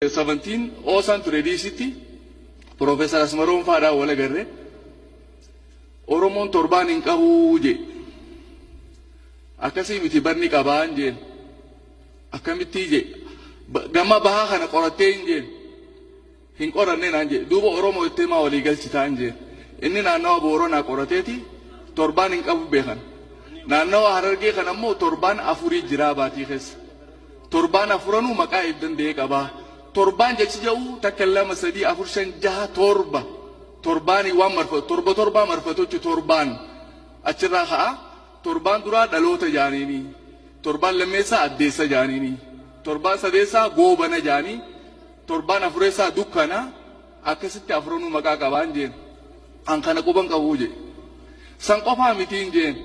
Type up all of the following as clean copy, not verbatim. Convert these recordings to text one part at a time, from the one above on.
17 Oosaan ture diisitti Profeesar Asmaroon faadhaan wal agarre. Oromoon torbaan hin qabuu jee. Akkasii miti, barni qabaan jeen. Akkamittii jee. Gama bahaa kana qorattee hin jeen. Hin qoranne naan jee. Duuba Oromoo itti himaa walii galchitaan jeen. Inni naannawa Booranaa qorateeti torbaan hin qabu beekan. Naannawa Harargee kana immoo torbaan afurii jiraa baatii keessa. Torbaan afuranuu maqaa if danda'ee qabaa. Torbaan jechi jedhu takka, lama, sadii, afur, shan, jaha, torba. Torbaanii waan marfatu, torba torbaa marfatu jechuun torbaan achirraa ka'a. Torbaan duraa dhaloota jaaniini. Torbaan lammeessaa addeessa jaaniini. Torbaan sadeessaa goobana jaanii. Torbaan afureessaa dukkana. Akkasitti afuranuu maqaa qabaan jeen. An kana quban qabuu jee. San qofaa mitiin jeen.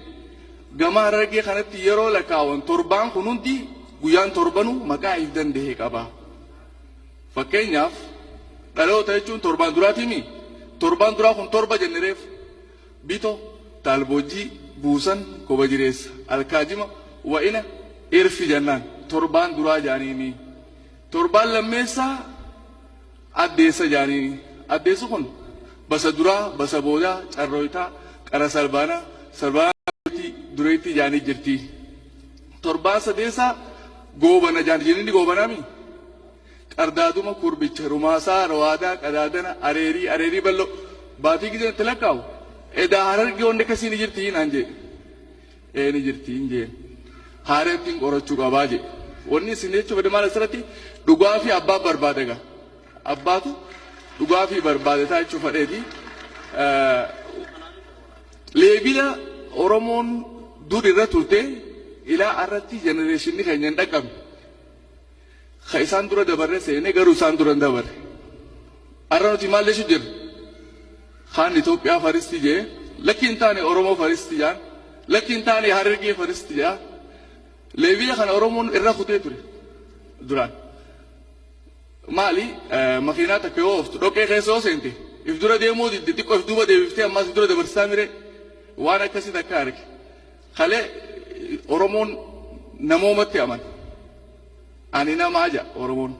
Gama Harargee kanatti yeroo lakkaawan torbaan kun hundi, guyyaan torbanuu maqaa if danda'e qaba. Fakkeenyaaf, dhaloota jechuun torbaan duraatiimi. Torbaan duraa kun torba jennereef. Bito, taalboojjii, buusan, koba jireessa, alkaajima, wa'ina, irfi jennaan. Torbaan duraa jaaniini. Torbaan lammeessaa addeessa jaaniini. Addeessi kun basa duraa, basa boodaa, carrooytaa, qara salbaanaa, salbaanaa dureetti jaanii jirti. Torbaan sadeessaa goobana jaani. Jenni goobanaami. Qardaaduma, kurbicha, rumaasaa, rawaadaa, qadaadana, areerii, areerii bal'oo. Baatii gizeen itti lakkaa'u. Edaa Harargee wanni akkasii ni jirti naan jee. Ee, ni jirti hin jeen. Haareettiin qorachuu qabaa jee. Wanni isin jechuu fedhe maal asirratti? Dhugaa fi abbaa barbaada gaa. Abbaatu dhugaa fi barbaada taa jechuu fedheeti. Leebila Oromoon dur irra turte ilaa irratti generationni keenya hin dhaqqabne. Ka isaan dura dabarre seenee garuu isaan dura hin dabarre. Har'a nuti maal jechuu jirra? Kaan Itoophiyaa first jee, lakki hin taane Oromoo first jaan, lakki hin taane Harargee first jaa. Leebila kana Oromoon irra kutee ture duraan. Maali, makiinaa takka yoo ooftu dhoqqee keessa yoo seente if dura deemuu didde, xiqqoo if duuba deebiftee ammaas if dura dabarsisaa mire? Waan akkasii takka arge. Kalee Oromoon namoomatti amana. Ani namaa jedha Oromoon.